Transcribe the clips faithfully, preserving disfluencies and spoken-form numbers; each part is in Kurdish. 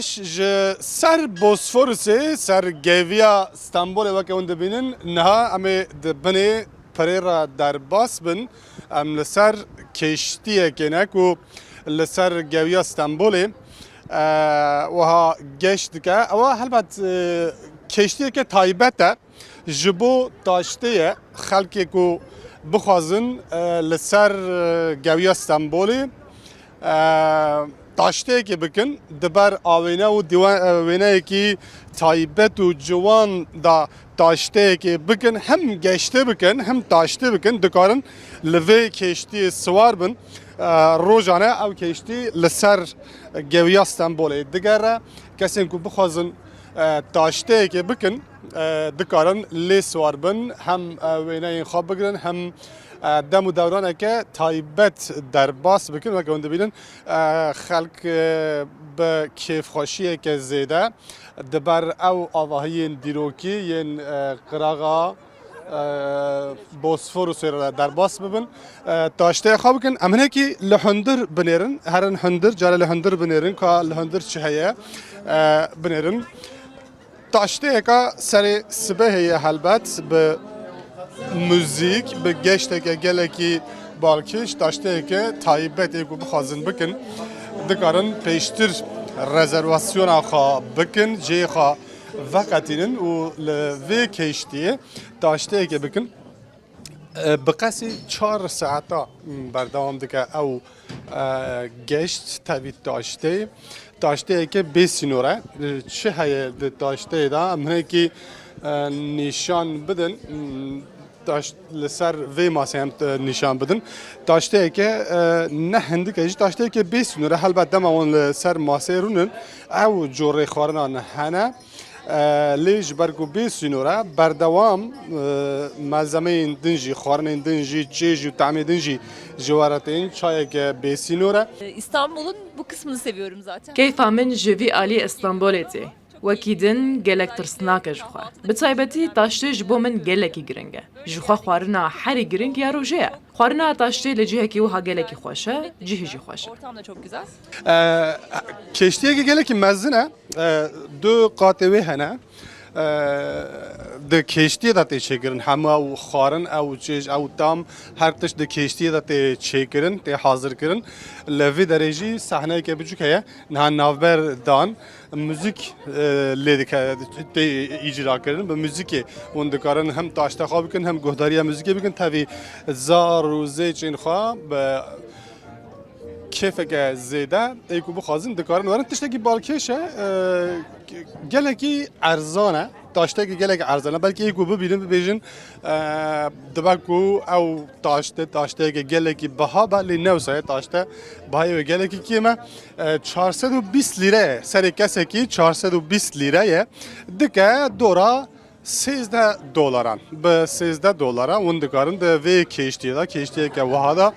Ji ser Bosforusê, ser geviya Stenbolê weke hûn dibînin, niha em ê di binê pirê re derbas bin. Em li ser keştiyekê ne ku li ser geviya Stenbolê, e, wiha geş dike. Ewa helbet, e, keştiyeke taybet e. Ji bo taştê ye, xelkê ku bixwazin, e, li ser, e, gewiya Stenbolê, e, taşteyekê bikin, di ber awêne û diwa-, e, wêneyekî taybet û ciwan de taşteyekê bikin, hem geştê bikin, hem taştê bikin, dikarin li vê keştiyê siwar bin. E, rojane ew keştî li ser gewiya Stenbolê digere. Kesên ku bixwazin, e, taşteyekê bikin, e, dikarin lê siwar bin, hem, e, wêneyên xwe bigirin, hem, e, dem û dewraneke taybet derbas bikin. Weke hûn dibînin, e, xelk, e, bi kêfxweşiyeke zêde di ber ew avahiyên dîrokî yên, e, qiraxa, e, Bosforusê re derbas bibin, e, taşteyê xwe bikin. Em hinekî li hundir binêrin, herin hundir, care li hundir binêrin, ka li hundir çi heye, e, binêrin. Taşteyeka serê sibehê ye helbet, bi muzîk, bi geşteke gelekî balkêş, taşteyeke taybet ê ku bixwazin bikin, dikarin pêştir rezervasyona xwe bikin, cihê xwe veqetînin û li vê keştiyê taşteyekê bikin. E, bi qesî çar saeta berdewam dike ew, e, geşt tevî taştê. Taşteyeke bê sînor e. E, çi heye di taşteyê de? Em hinekî, e, nîşan bidin. Hmm, taş-, li ser vê masê em, e, nîşan bidin. Taşteyeke, e, ne hindik e jî, taşteyeke bê sînor e. Helbet dema wan li ser masê rûnin, ew corê xwarina hene. E, lê ji ber ku bê sînor e, berdewam, e, malzemeyên din jî, xwarinên din jî, çêj û temê din jî ji we re tên, çayeke bê sînor e. Ee, İstanbul'un bu kısmını seviyorum zaten. Keyfa min ji vî alî Stenbolê tê. Wekî din gelek tirsnak e ji xwe. Bi taybetî taştê ji bo min gelekî giring e. Ji xwe xwarina herî giring ya rojê ye. Xwarina taştê li cihekî wiha gelekî xweş e, cihê jî xweş e. Ortam da çok güzel. E, keştiyeke gelekî mezin e. E, du qatê wê hene. E, di keştiyê de tê çêkirin. Hema ew xwarin, ew çêj, ew tam, her tişt di keştiyê de tê çêkirin, tê hazirkirin. Li vî derê jî sahneyeke biçûk heye. Niha navber dan, muzîk, e, lê dike, tê îcra kirin. Bi muzîkê hûn dikarin hem taşte xwe bikin, hem guhdariya muzîkê bikin. Tevî zar û zêçên xwe bi kêfeke zêde, ê ku bixwazin, dikarin werin. Tiştekî balkêş e, e, gelekî erzan e. Taştekî gelekî erzan e. Belkî ê ku bibînin, bibêjin, e, dibe ku ew taşte, taşteyeke gelekî biha be, lê ne wisa ye, taşte bihayê wê gelekî kêm e. E, çar sed û bîst lîre ye. Serê kesekî çar sed û bîst lîre ye. Dike dora sêzdeh dolaran. Bi sêzdeh dolaran hûn dikarin di vê keştiyê de, keştiyeke wiha de,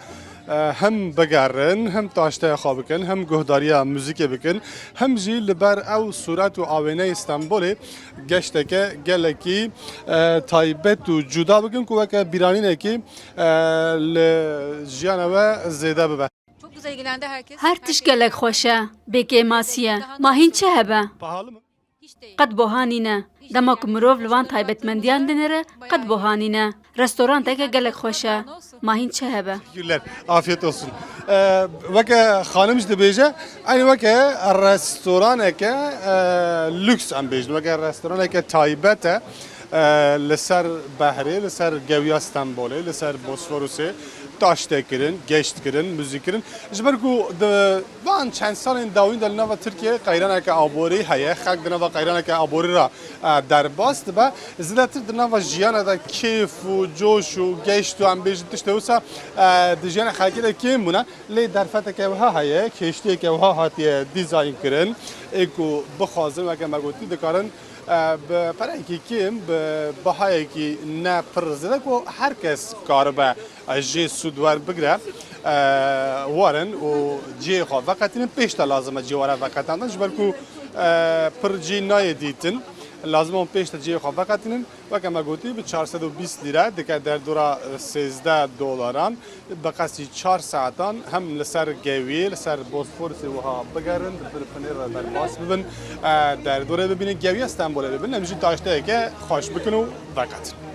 e, hem bigerin, hem taşteya xwe bikin, hem guhdariya muzîkê bikin, hem jî li ber ew sûret û awêneyê Stenbolê geşteke gelekî, e, taybet û cuda bikin ku weke bîranînekî, e, li jiyana we zêde bibe. Her tişt gelek xweş e, bêkêmasî ye. Ma hîn çi hebe? Qet buha nîne. Dema ku mirov li van taybetmendiyan dinêre, qet buha nîne. Restoranteke gelek xweş e. Ma hîn çi hebe? Teşekkürler. Afiyet olsun. Ee, weke xanim jî dibêje, eynî weke restoraneke, e, lüks em bêjin, weke restoraneke taybet e, e, li ser behrê, li ser gewiya Stenbolê, li ser Bosforusê taşte kirin, geşt kirin, muzîk kirin. Ji ber ku di van çend salên dawîn de li nava Tirkiyeyê qeyraneke aborî heye, xelk di nava qeyraneke aborî re, e, derbas dibe. Zêdetir di nava jiyana de kêf û coş û geşt û em bêjin tiştê wisa, e, di jiyana xelkê de kêm bûne. Lê derfeteke wiha heye, keştiyeke wiha hatiye dîzayn kirin. Ê ku bixwazin, weke me gotî, dikarin, e, bi pereyekî kêm, bi bihayekî ne pir zêde ku her kes karibe, e, jê sûd werbigire, e, werin û cihê xwe veqetînin. Pêş de lazim e cî were veqetandin, ji ber ku, e, pir cî nayê dîtin. Lazim e hûn pêş de cihê xwe veqetînin. Weke me gotî, bi çar sed û bîst lîre dike derdora, e, sêzdeh dolaran. Bi qasî çar saetan hem li ser gewiyê, li ser Bosforê wiha bigerin, di bir pinê re derbas bibin, e, derdorê bibînin, gewiya Stenbolê bibin, em jî taşteyeke xweş bikin û veqetin.